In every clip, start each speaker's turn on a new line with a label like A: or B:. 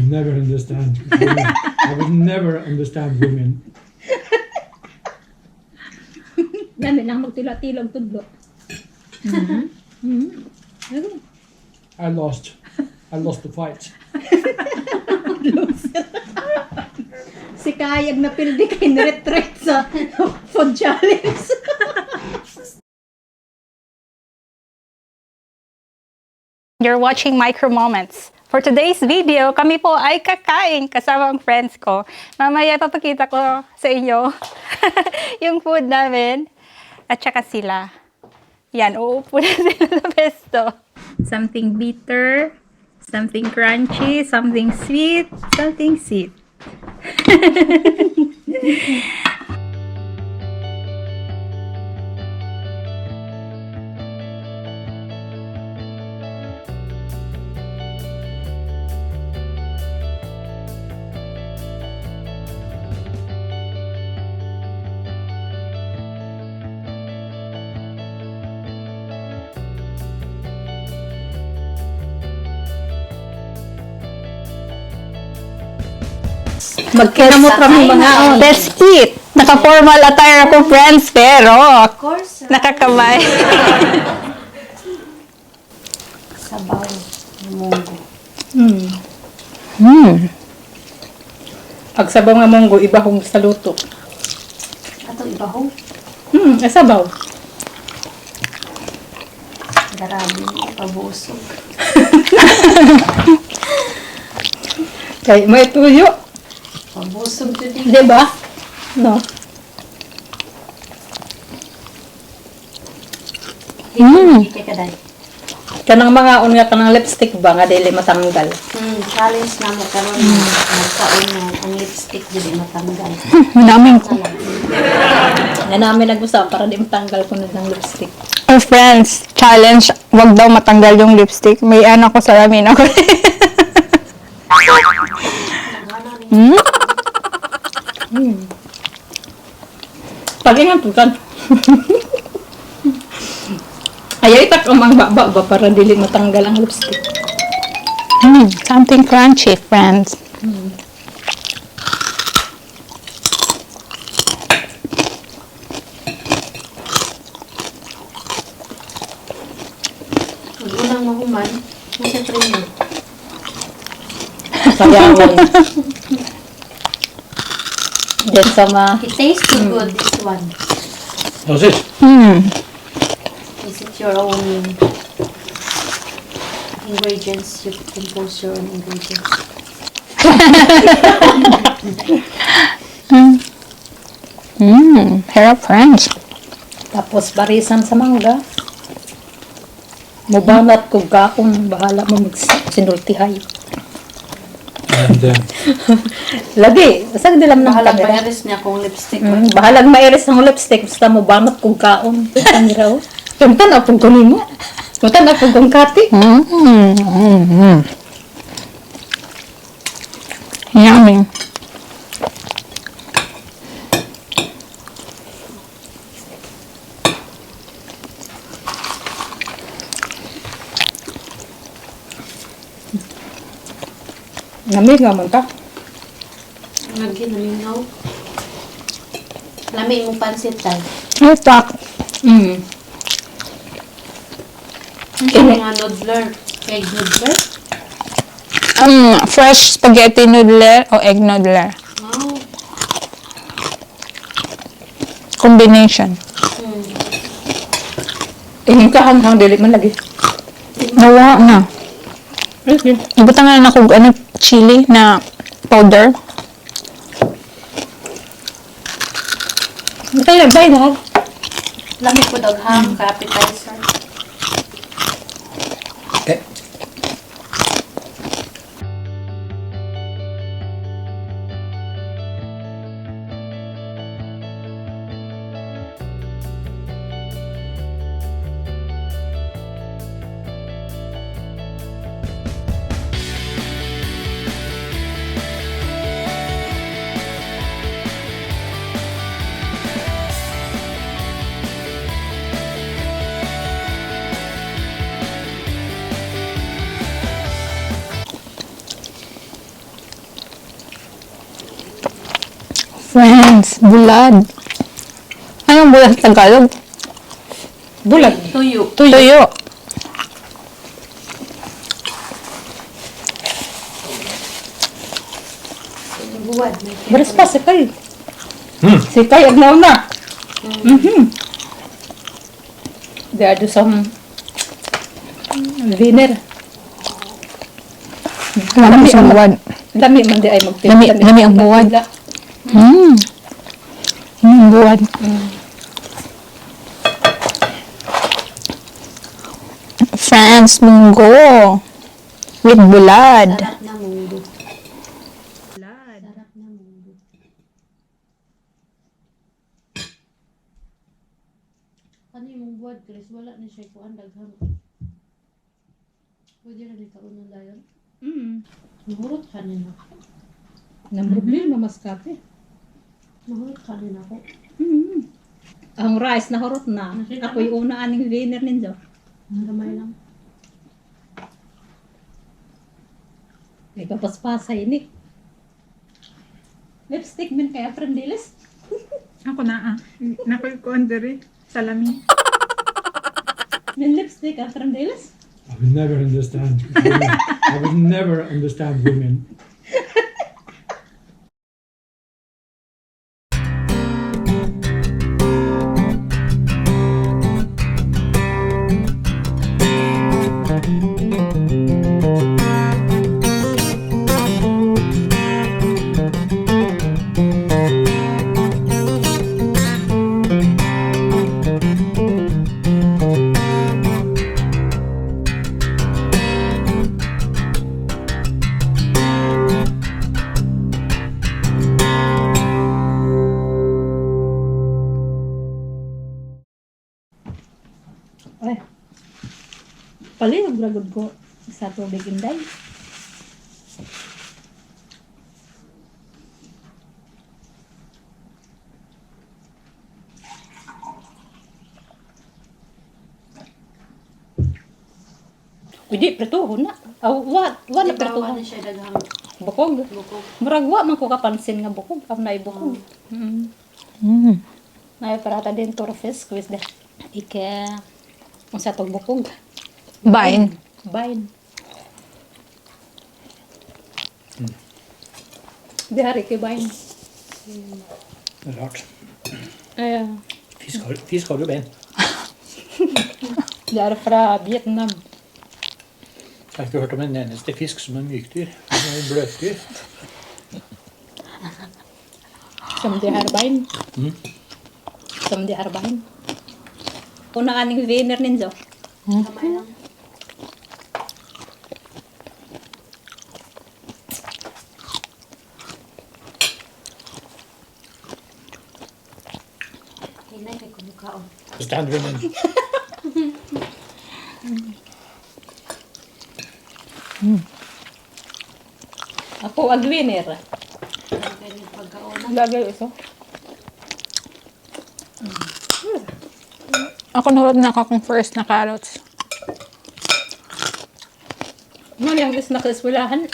A: Never understand women. I would never understand women.
B: Dami lang magtila-tilag tudlo. Mm-hmm.
A: I lost. I lost the fight.
B: Si Kayag na pildi kay niretreat sa food challenge.
C: You're watching Micro Moments. For today's video, kami po ay kakain kasama ang friends ko. Mamaya papakita ko sa inyo yung food namin at saka sila. Yan, uupo na sila sa pesto. Something bitter, something crunchy, something sweet, something sweet.
B: Magkinamot kami mga on.
C: Let's eat! Naka-formal attire ako, friends, pero
D: Of course,
C: nakakamay.
D: sabaw, munggo.
E: Pag sabaw nga munggo, iba kung sa luto.
D: Ato ibaho,
E: Eh, sabaw.
D: Grabe, pabusog.
E: Kay may tuyo.
D: Pabusog jud eh.
E: Di ba? No.
D: Mm. Kay kaday.
E: Kanang mga on nga kanang lipstick ba nga dili matanggal.
D: Challenge na mo karon magkaon na ang lipstick dili matanggal.
C: Madaming
D: Na lang.
E: Nga namin nag-usap para di matanggal ko na ng lipstick.
C: Oh, friends, challenge, wag daw matanggal yung lipstick. May ano ko, salamin ako.
E: Pag-ingat po kan. Ayaw itak ang baba ba para dili matanggal ang lipstick.
C: Something crunchy, friends.
D: Ug unang mahuman, mo sa primo.
E: Sayawon. Then sa ma
D: It tastes too good, this one.
A: That's it.
D: Is it your own ingredients? You compose your own ingredients.
C: Harap, friends.
E: Tapos barisan sa mangga. Mubanat ko gaon, bahala mo magsinultihay.
A: And
E: Lagi, basta dilam ng
D: Bahalag
E: kamera.
D: mairis niya kung lipstick.
E: Bahalag mairis ang lipstick, basta mo banat kong kaon. Kamera oh. Kuntan apog ko nimo. Kuntan apog kong kati.
C: Yummy.
E: Namig nga man ka.
D: Lagi namingaw. Lami imong pansit tay.
C: Ay, tak.
D: Ang mga noodler, egg noodler.
C: Fresh spaghetti noodle o egg noodle.
D: Wow.
C: Combination.
E: Ingin ka hanghang dili man lagi.
C: Nawa na.
E: Ay, yun.
C: Ibutangan na ako ano, chili na powder.
E: Kaya bay na.
D: Lami po daw ham ka appetizer.
A: Okay.
C: Friends, bulad. Anong bulad sa Tagalog?
E: Bulag.
D: Tuyo.
C: Tuyo. Tuyo.
D: Buwad. May
E: Baris pa, si Kay. Si Kay, agnaw na. They do some winner.
C: Lami ang buwad.
E: Lami man di ay magtila.
C: Lami ang buwad. Buwad. Friends, munggo. With bulad.
D: Sarap na munggo. Sarap na munggo.
F: Ano yung buwad, Chris? Wala na siya kuan daghan. Pwede na ni kaon ng dayon. Nahurot kanin ako.
E: Nang problema maskate.
F: Nahurot kanin ako.
B: Ang rice na hurot na. Ako yung una aning winner ninyo.
F: Gamay lang.
E: May papaspasay ni.
B: Lipstick min kaya friendilis.
G: Ako na ah. Nakulkuan diri. Salami.
B: Min lipstick ah, friendilis.
A: I would never understand women. I would never understand women.
B: Ay. Palihog ragod ko sa tubig inday.
E: Udi, prituhon na. Aw, wa na
D: Di ba,
E: prituhon.
D: wala na siya daghang
E: Bukog.
D: bukog.
E: Murag wa man ko kapansin nga bukog. Aw naay bukog. Naay parata din torfisk with the ike unsa tong bukog.
C: Bain.
E: Bain. Dihari kay bain.
A: Det er rart.
E: Ay,
A: Fisk har jo ben.
E: det er fra Vietnam.
A: Jeg har ikke hørt om en eneste fisk som er mykdyr. Det er bløtdyr.
E: Som de har bein. Som de har bein.
B: Una aning winner ninyo.
D: Gamay lang. Hinay kay kumukaon.
A: Understand women.
E: Ako ag winner.
D: Kay ni pagkaon.
E: Lagay ito.
C: Ako nahurot na ako akong first na carrots.
E: Mali ang is nakaeskwelahan.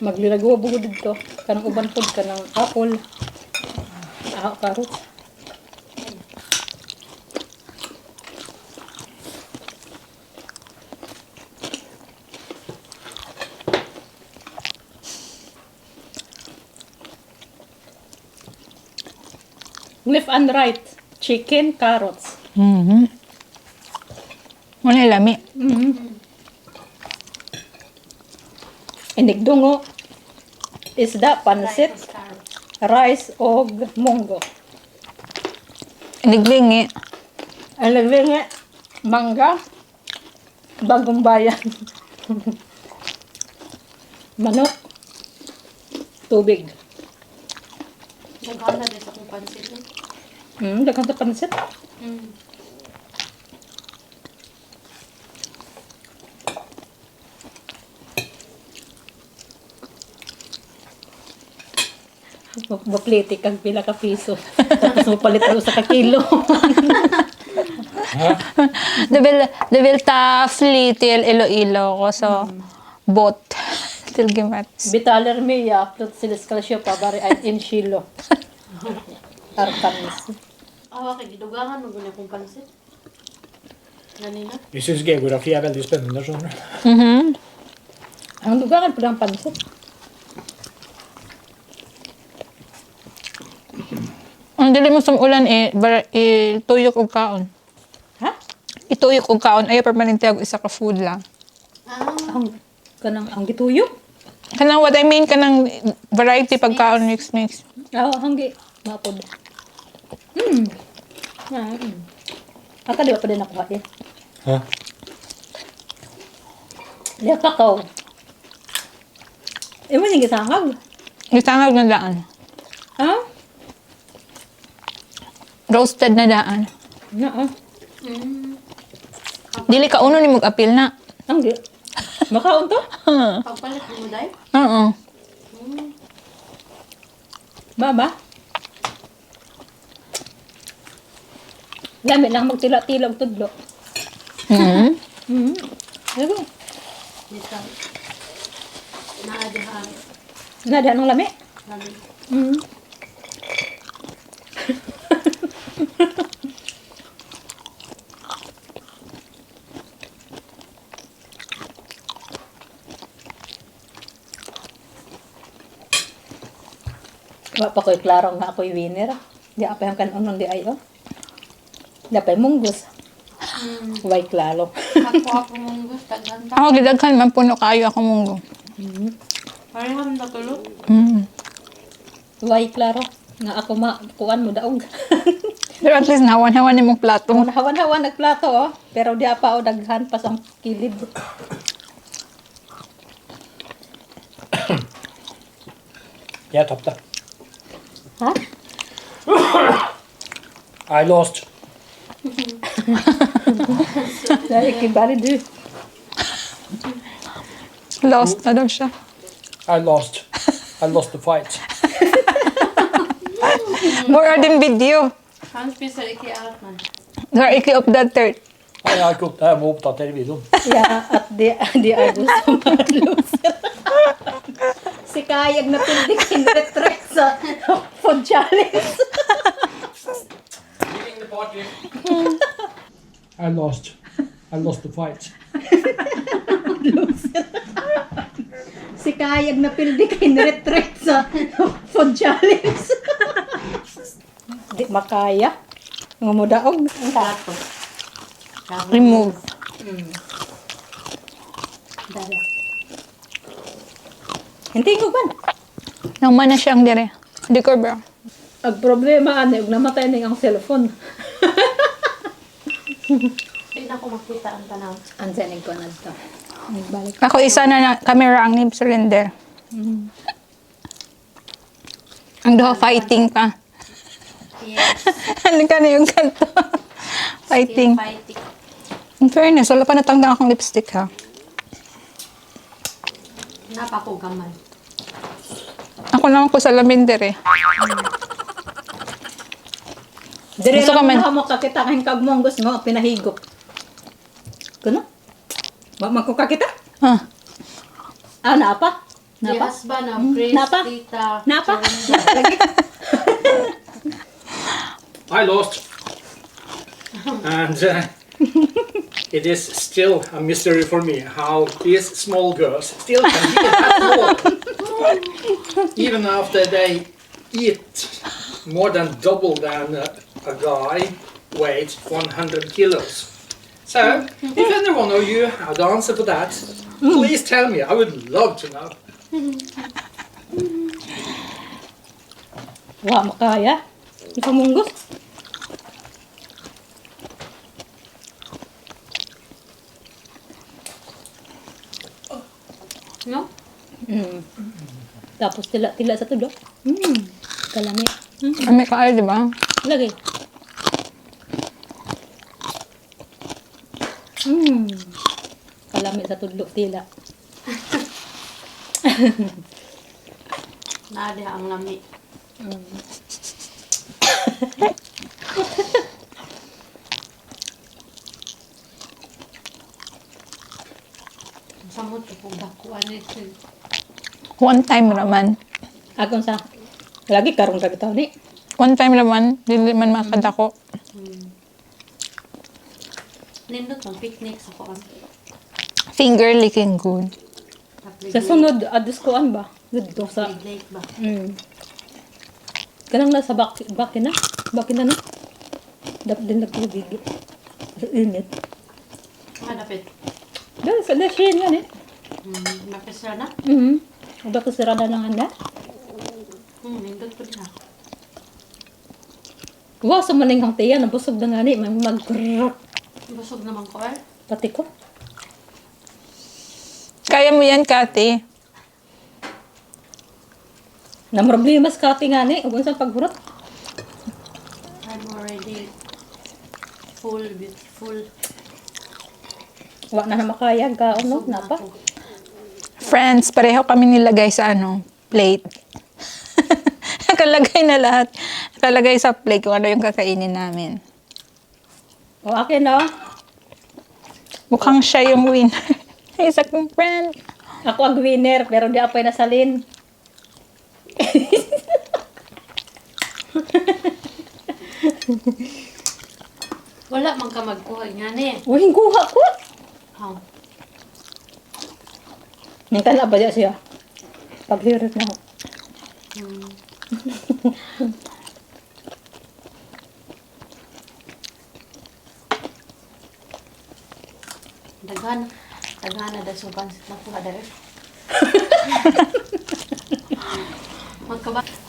E: Maglilagawa bugod dito. Kanang uban pod kanang apple. Ah, carrot. Left and right. Chicken, carrots.
C: Wala lami.
E: Inigdungo. Isda, pansit,
D: Rice, carrots.
E: Rice og munggo.
C: Liglingi.
E: Ang naglingi, mangga, bagong bayan. Manok, tubig.
D: Naghala din sa akong pansit. Eh.
E: Daghang sa pansit. Maplite kag pila ka piso. Tapos mapalit ako sa ka kilo.
C: Det vil ta fly til Iloilo ko, så båt til Guimaras.
E: Betaler mye, plutselig skal kjøpe bare en kilo. Arkansas.
F: Awa kay gidugangan mo gud akong pansit. Ganina.
A: Vi syns geografi er veldig spennende, skjønner du.
E: Ang dugangan pala ang pansit.
G: Ang dili mo sumulan eh, bara, ituyok og kaon.
E: Ha?
G: Ituyok og kaon ayo permanente og isa ka food lang.
F: Ah,
E: Ang kanang ang gituyok.
G: Kanang what I mean kanang variety pagkaon mix mix.
E: Ah, hanggi mapod. Ah. Aka di ba pa din nakuha eh.
A: Hæ?
E: Di kakao. Imo ning gisangag.
G: Gisangag na daan.
E: Ha?
G: Roasted na daan.
E: Naa.
G: Dili ka uno ni mag-apil na.
E: Hanggi. Makaon to?
F: Pagpalit mo dai.
G: Oo.
E: Mama. Lami lang magtila-tila og tudlo.
G: Mhm.
E: Ano?
F: Dito. Naa diha.
E: Nada anong lami?
F: Lami.
E: Wa pa ko'y klaro nga ako'y winner. Di apa yung kanon di ay oh. Di pa munggus. Way klaro.
F: Ako ako mong gusto daghan ta.
G: Ako gidaghan man puno kaayo ako munggo.
F: Pareham na tulo.
E: Way klaro nga ako ma kuan mo daog.
G: Pero at least nahawan-hawan nimong plato.
E: Hawan-hawan nagplato oh, pero di pa oh daghan pa sa kilid.
A: Jeg tapte.
E: Ha?
A: I lost.
E: Dahil kibali du.
G: Lost na daw siya.
A: I lost. I lost the fight.
G: More din video.
F: Han spiser ikke alt man.
G: There are iki of that third.
A: Nei, jeg har ikke opp, jeg må oppdatere videoen.
E: Ya, at di di agos loser.
B: Si Kayag na pildi kinretret sa food challenge.
A: I lost. I lost the fight.
B: Si Kayag na pildi kinretret sa food challenge.
E: Di makaya. Ngumudaog.
D: Plato.
G: Remove.
E: Dala. Hindi ko ban.
G: Nang na siyang dire. Di ko bro.
E: Ang problema ani og namatay ning ang cellphone.
F: Di na ko makita ang tanaw.
E: Ansa ning ko nadto. Nagbalik.
G: Ako isa na, na camera ang name surrender. Ang duha fighting pa.
F: Yes.
G: Ano ka na yung kanto? Fighting.
F: Still fighting.
G: In fairness, wala pa natanggang akong lipstick ha.
F: Napa ko gamay.
G: Ako naman ko sa lamin dire.
E: Dire
G: Gusto ka
E: lang
G: man.
E: na mo kakita kay kag monggos mo pinahigop. Kuno? Wa man ko kakita.
G: Ah.
E: Ah, napa?
F: The
E: Napa?
F: husband of Chris,
E: Napa?
F: Tita.
E: Napa? Lagi.
A: I lost. And it is still a mystery for me how these small girls still can be that small. Even after they eat more than double than a guy weighs 100 kilos. So, if any one of you have the answer for that, please tell me. I would love to know.
E: Wa makaya. Ikaw munggos.
F: No?
E: Tapos tila-tila sa tulo. Kalami.
G: May kaayo, di ba?
E: Lagi. Kalami sa tudlo tila.
F: Naa diha ang lami. Samot ko dakuan ni
G: One time raman.
E: Akong sa lagi karong ra bitaw ni.
G: One time naman, dili man makadako.
F: Nindot mag picnic sa kuan.
G: Finger licking good.
E: Sa sunod, adis ko an ba? Dito sa
F: Big lake ba?
E: Kanang nasa bakina? Bakina na? Dapat din nagtubig. Sa init.
F: Ah, dapit.
E: Dahil sa leshin yan eh.
F: Makisra na?
E: Mhm. Uba ko sirada ng handa.
F: Nindot po din ah.
E: Wow, sa maning ang tiyan, nabusog na nga ni, mag mag
F: Busog naman ko eh.
E: Pati ko.
G: Kaya mo yan, Kati.
E: Na problema sa kati nga ni, ug unsang paghurot.
F: I'm already full, beautiful.
E: Wa na na makaya kaon no,
F: Busog na
E: napa.
F: ako.
G: Friends, pareho kami nilagay sa ano, plate. Nakalagay na lahat. Nakalagay sa plate kung ano yung kakainin namin.
E: O akin no.
G: Mukhang siya yung winner. Isa kong friend.
E: Ako ang winner pero di ako nasalin.
F: Wala man ka magkuha nga ni.
E: Uy, kuha ko.
F: How?
E: Ning tala ba siya? Paghirot na ako.
F: Daghan. Daghan na daw sa pansit na kuha dere.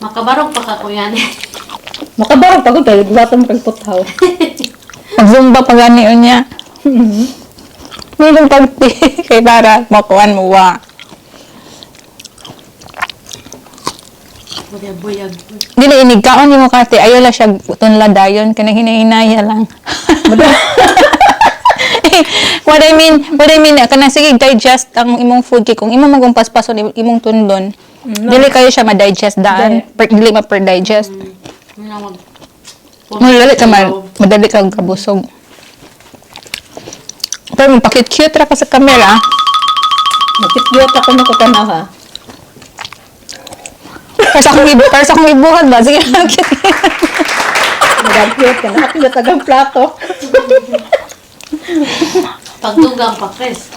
F: Makabarog pa ka kuya ni.
E: Makabarog pagod tayo, guwato mo kag puthaw.
G: Mag-zumba pa gani niya. Minum pag kay para makuan mo wa.
F: Buyag buyag.
G: Dili inig kaon nimo Kati, ayo la siya tunla dayon kanang hinahinaya lang. What I mean, kanang sige digest ang imong food kay kung imo magong paspason imong tundon. Dili kayo siya ma-digest daan, dili ma per digest.
F: Nga mag
G: Madali ka man, madali ka kabusog. Pero pakit cute ra ka sa camera.
E: Magkitgiyot ako na ko tanaw ha.
G: Para sa akong ibuhat ba? Sige, cute.
E: Magkitgiyot ka na. Ako na tagang plato.
F: Pagdugang pa Chris.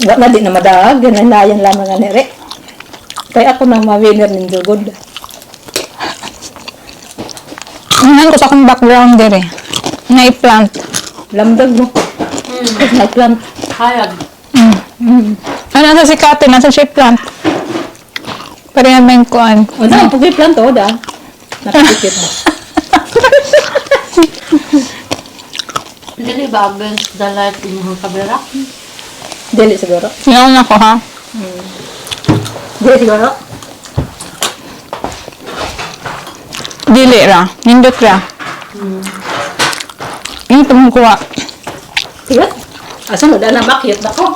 E: Wa na di na madaag, gananayan lamang nga nere. Kaya ako nang ma-winner ning jugod.
G: Tingnan ko sa akong background dire. Na plant.
E: Lamdag mo. Nagplant.
F: Hayag.
G: Ano, nasa si Kate, nasa siya yung plant. Pareha may kuan.
E: O na, pag plant o da. Nakapikit mo.
F: Dili ba against the light imong kamera?
E: Dili siguro.
G: Ngayon ako ha.
E: Dili siguro.
G: Dili ra. Nindot ra. Yung tumong kuha.
E: Sige. Asa mo na makyot na ko.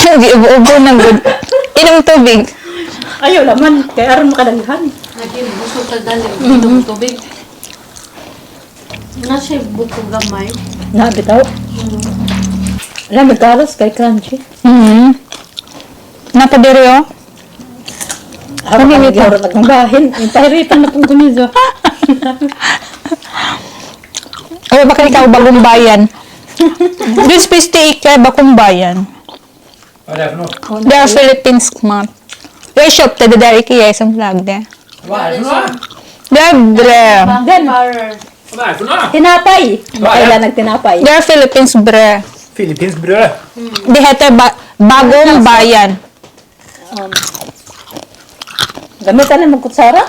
G: Giubo-ubo na good. Inom tubig.
E: Ayaw laman, kay aron makadaghan.
F: Lagi busog ka dali inom tubig. Na siya buko gamay.
E: Na bitaw. Alam mo galos kay crunchy.
G: Napadiri oh.
E: Ako kami garo nagbahin. Yung pahiritan na pong gumizo.
G: Ay, baka ikaw bagong bayan. This pisti ikay bagong bayan.
A: Hva er det for noe?
G: Det er filippinsk mat. Jeg kjøpte det der, ikke jeg som lagde.
A: Hva er det for noe?
G: Det er brød.
E: Then,
A: Hva er det for noe?
E: tinapay. Kailan nagtinapay.
G: Det er filippinsk brød.
A: Filippinsk brød.
G: Det heter bagong bayan.
E: Gamitan na magkutsara.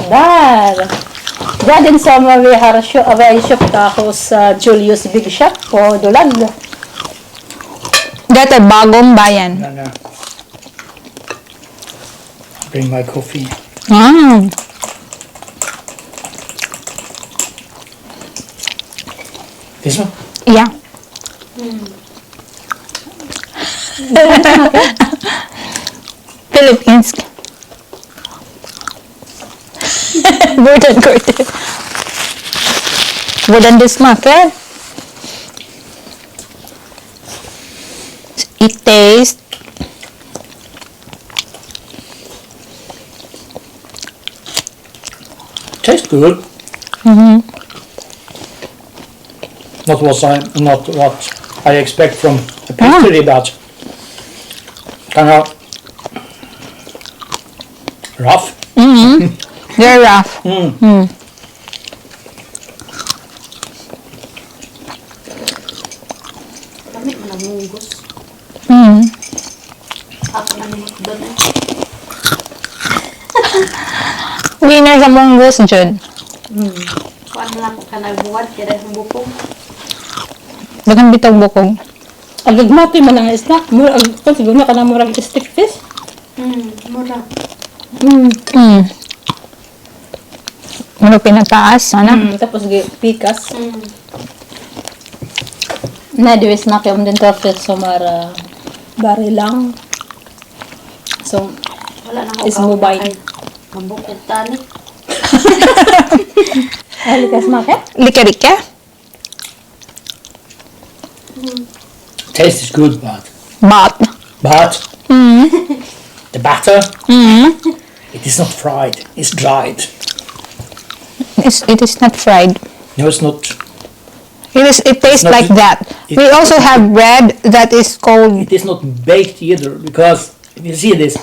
E: Där. Där sommar vi har vi köpt hos Julius Big Shop på Dolag.
G: Det heter bagong bayan.
A: Den, ja. Bring my coffee. This one?
G: Ja. Filippinsk. Hvordan går det? Hvordan det smaker? It tastes
A: Tastes good. Not what I expect from a pastry, but kind of rough.
G: Very rough.
D: Lami man ang munggos. Ako na ni doon eh.
G: Winner sa munggos, jud.
D: Kuan na lang ko kanang buwad kaya dahil bukong.
G: Daghang bitog bukog.
E: Ang gagmati man ang snack. Mura, ang kung siguro na kanang murag stick fish.
D: Mura.
G: Ano pinataas, ana?
E: Tapos gi pikas.
F: Nej, du snackar om den toffel som är
E: Bari lang. So,
D: Wala na ko.
E: Is mobile.
D: Mabukod tani.
E: ay, likas smaka.
G: Like-like?
A: Taste is good, but
G: But
A: but the batter, it is not fried. It's dried.
G: It is not fried.
A: No, it's not.
G: It tastes
A: Not-
G: like that. We also have bread that is called
A: It is not baked either, because if you see this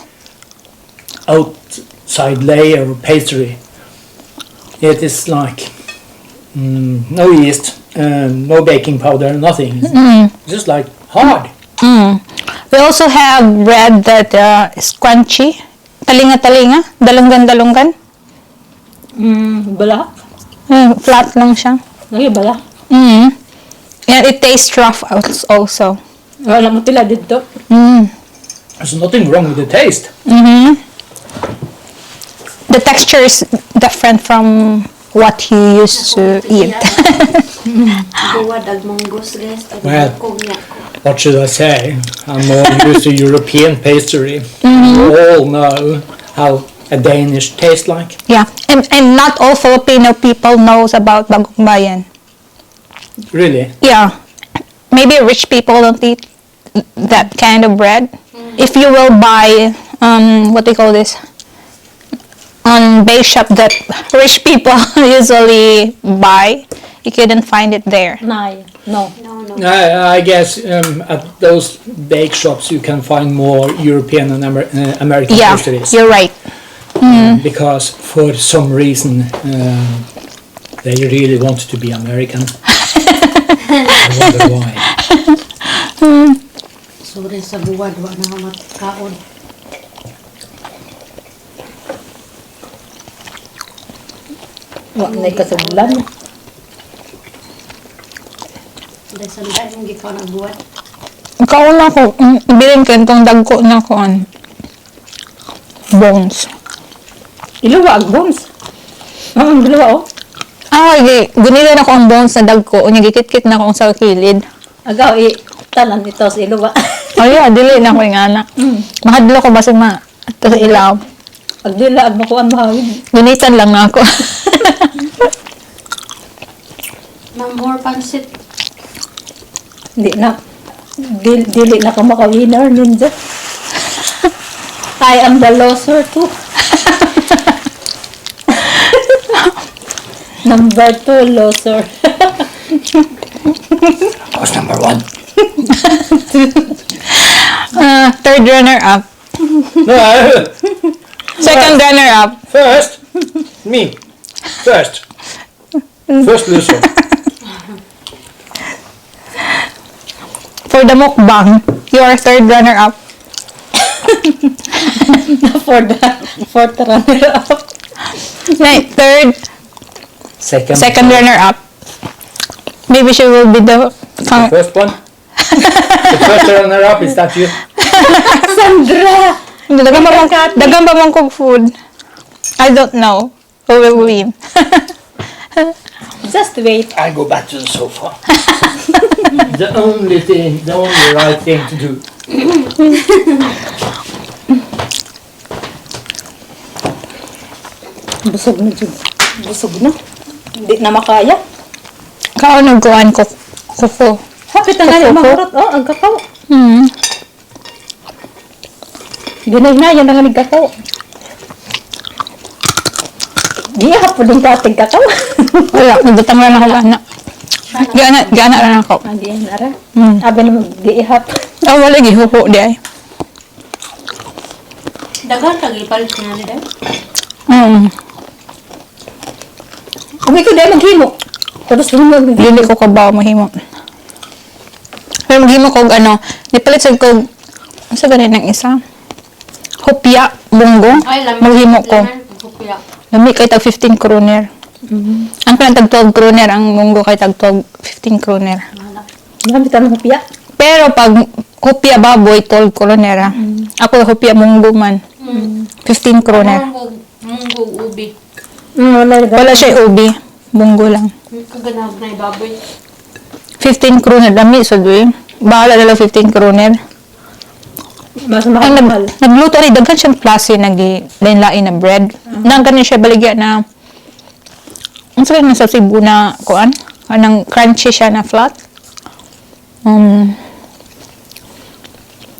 A: outside layer of pastry, it is like no yeast, no baking powder, nothing. It's just like hard.
G: We also have bread that is crunchy. Talinga-talinga, dalunggan-dalunggan.
E: Balak.
G: Flat lang siya.
E: Lagi balak.
G: And it tastes rough also.
E: Wala mo tila dito.
A: There's nothing wrong with the taste.
G: The texture is different from what you used to eat.
D: Buwad ag munggos guys. Kaya
A: Well.
D: bukong niya ko.
A: What should I say? I'm more used to European pastry. You all know how a Danish tastes like.
G: Yeah. And not all Filipino people knows about Bagong Bayan.
A: Really?
G: Yeah. Maybe rich people don't eat that kind of bread. If you will buy, what do you call this? On bake shop that rich people usually buy, you couldn't find it there.
E: Nay. No.
D: No.
A: I guess at those bake shops you can find more European and American
G: Yeah,
A: pastries.
G: you're right.
A: Because for some reason they really want to be American. I wonder why.
D: Sorry sa buwad wa na makaon.
E: Wa na kasuglan.
D: Dahil sa dahil mong gikaon ang buwad.
G: Kaon ako, bilin ko itong dagko na koan. Bones.
E: Iluwa ang bones. Ang dalawa oh.
G: Ah, okay. Gunila na ko ang bones na dagko. Unya, gikit-kit na ko ang sa kilid.
E: Agaw i tanan ito sa iluwa.
G: Oh yeah, dili na ko yung anak. Mahadlo ko basig ma ato sa ilaw.
E: Pag dila ag makuan mahawid.
G: Gunitan lang na ako.
D: Ma'am, more pansit.
E: Hindi na. Dili na ko maka-winner ninja. I am the loser too. Number 2 loser.
A: I was number one.
G: Third runner up.
A: No,
G: Second runner up.
A: first, me. First. First loser.
G: For the mukbang, you are third runner up.
E: For the fourth runner up.
G: Nay, third,
A: Second.
G: second runner up. Maybe she will be the
A: The first one. The first runner up, is that you?
E: Sandra!
G: Dagan pa mong cook food. I don't know who will win.
E: Just wait.
A: I go back to the sofa. The only thing, the only right thing to do.
E: Busog na jud. Busog na. Hindi na makaya.
G: Kaon nagkuan ko kuko.
E: Hapit na nga
G: Kuko.
E: mahurot. Oh, ang kakao. Ginay na, yan ang kakao. Giha po din kating kakao.
G: Wala, nagbutang lang ako gana. Gana, gana lang ako.
E: Ah, di ara.
G: Mm.
E: Abi naman giihap.
G: Ah, wala gihuho di ay.
F: Daghan kag ipalit nga ni day.
E: Umi ko dahil maghimo. Tapos lumag.
G: Dili ko kabaw mahimo. Pero maghimo kog ano, nipalit sad kog sa ganin ng isa. Hopya, munggo.
F: Ay, lami.
G: Maghimo ko.
F: Lami, hupya.
G: Lami kay tag 15 kroner. Ang kanang tag 12 kroner, ang munggo kay tag 12, 15 kroner.
E: Marami tanong hupya.
G: Pero pag hopya baboy, 12 kroner. Ah. Ako hopya munggo man. 15 kroner.
F: Munggo, munggo ubi.
E: Wala.
G: Wala siya ubi. Munggo lang.
F: Kaganap na ibaboy.
G: 15 kroner. Lami sa duwi. Bahala na lang 15 kroner.
E: Mas
G: Ang
E: mahal.
G: nagluto rin, daghan siyang klase nag lain-lain na bread. Nang kanin siya baligya na ang sakit na sa Cebu na kuan, anang crunchy siya na flat.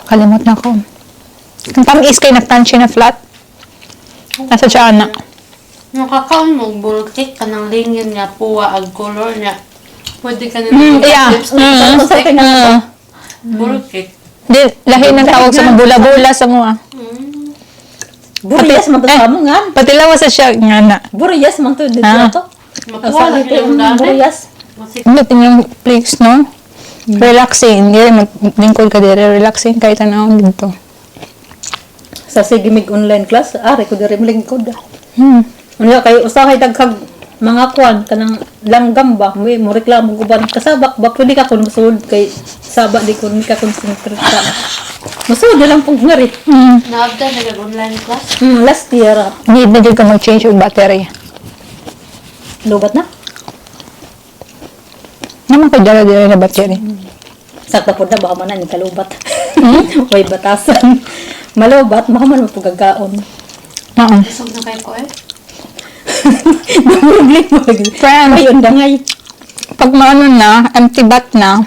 G: Kalimot na ko. Ang tamis kay na crunchy na flat. Nasa siya na.
F: Nakakaon mo bulkik ka ng lingin nga puwa ang color niya. Pwede ka na
G: Yeah.
F: lipstick. Bulkik.
G: Di, lahi ng tawag sa mga bula-bula sa mga.
E: Buriyas man to sa mo nga.
G: Pati lawas sa siya nga na.
E: Buriyas man to dito
G: Ah.
E: to. Ang
F: Mapuwa
E: sabi
F: lagi
E: ko,
F: yung dami.
E: buriyas.
F: Masik
G: Ano yung place, no? Relaxing. Hindi rin maglingkod ka dire. Relaxing kahit tanawon dito.
E: Sa sige mig online class, ari ko diri lingkod. Unya kay usahay daghag mga kwan kanang langgam ba may mo reklamo ko ba kasabak ba pwede ka kun musulod kay saba di kun ka concentrate ka musulod na lang pug ngari.
F: Naabda na online class.
E: Last year ah,
G: Need na dyan ka mag-change yung battery.
E: Lubat na.
G: Naman ko dala dala na battery.
E: Sakta po na baka man na ni kalubat. Way batasan. Malubat baka man mapugagaon.
G: Oo.
F: Isog na kay ko eh.
E: Problema.
G: Friend,
E: Ay, undangay.
G: pag maano na, empty bat na,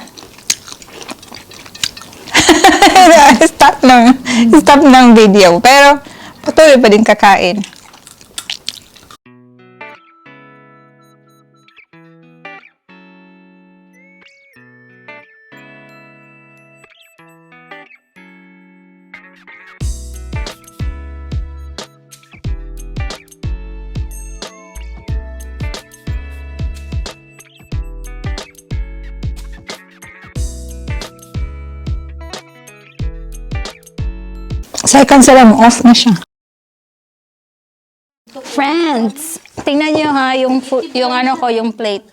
G: stop ng video. Pero, patuloy pa din kakain. Second sila mo, off na siya. Friends, tingnan niyo ha, yung, yung ano ko, yung plate.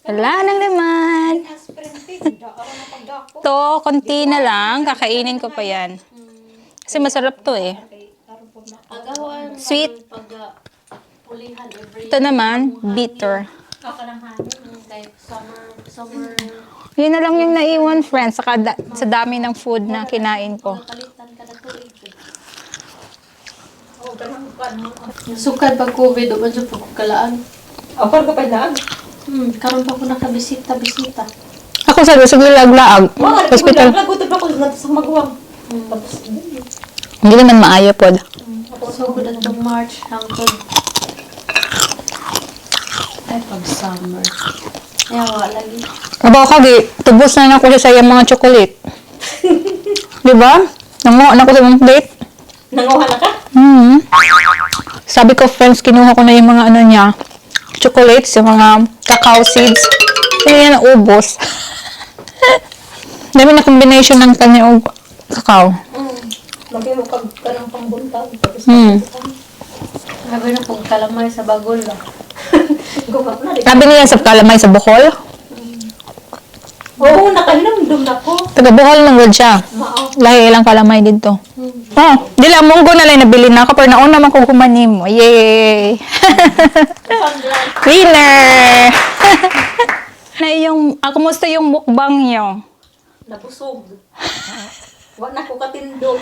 G: Wala nang laman. To, konti na lang. Kakainin ko pa yan. Kasi masarap to eh.
F: Agawan.
G: Sweet.
F: Pag pulihan every
G: Ito naman, bitter.
F: Kay summer, summer.
G: Yun na lang yung naiwan, friends, sa dami ng food na kinain ko.
F: Palitan ka na tuig. Sukad pag COVID, uban sa pagkalaan.
E: Ako ko pa laag.
F: Karon pa ko nakabisita, bisita.
G: Ako sa gusto laag-laag. Hospital.
E: Nagutom ako sa maguwang. Tapos,
G: Hindi naman maayo pod.
F: So, good atong March, hangtod. Ay, pag summer. Ay, wala lagi.
G: Abaw ka, gi, tubos na nako siya sa iyang mga chocolate. Di ba? Nanguha na ko sa imong plate.
E: Nanguha na ka?
G: Hmm. Sabi ko, friends, kinuha ko na yung mga ano niya, chocolates, yung mga cacao seeds. Hindi niya naubos. Dami na combination ng kanya og cacao.
E: Lagi mo kag kanang pangbuntag. Tapos,
F: Sabi na kong kalamay sa bagol ah.
E: gumap na rin.
G: Sabi niya sa kalamay sa Bohol.
E: Oo, nakanamdum na ko.
G: Taga Bohol man gud siya.
E: Mao.
G: Lahi ilang kalamay dito. Oh, di lang munggo na lang nabili na ako pero nauna man ko kumanim mo. Yay! Winner! Na yung, ah, kumusta yung mukbang niyo?
E: Nabusog. Wa na ko katindog.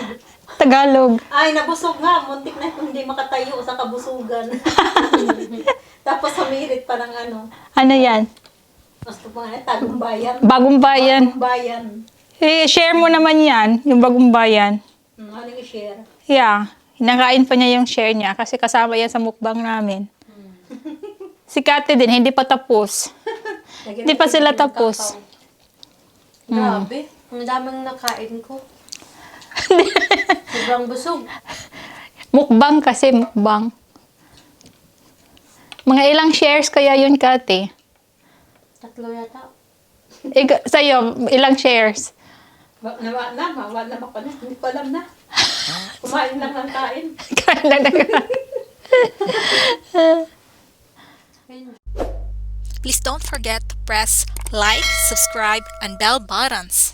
G: Tagalog.
E: Ay, nabusog nga. Muntik na kung hindi makatayo sa kabusugan. Tapos humirit pa ng ano.
G: Ano yan?
E: Gusto pa nga, Tagong Bayan.
G: Bagong bayan.
E: Tagong Bayan.
G: Eh, share mo naman yan, yung bagong bayan.
E: Ano yung share?
C: Yeah. Nakain pa niya yung share niya kasi kasama yan sa mukbang namin. Si Kate din, hindi pa tapos. Hindi pa sila tapos.
F: Grabe. Ang daming nakain ko. Sobrang busog.
C: Mukbang kasi, mukbang. Mga ilang shares kaya yun, Kate?
F: Tatlo yata.
C: Sa'yo, ilang shares?
E: Na, na, na, na, na, hindi ko alam na. Kumain lang ng kain.
C: Kain lang na kain. Please don't forget to press like, subscribe, and bell buttons.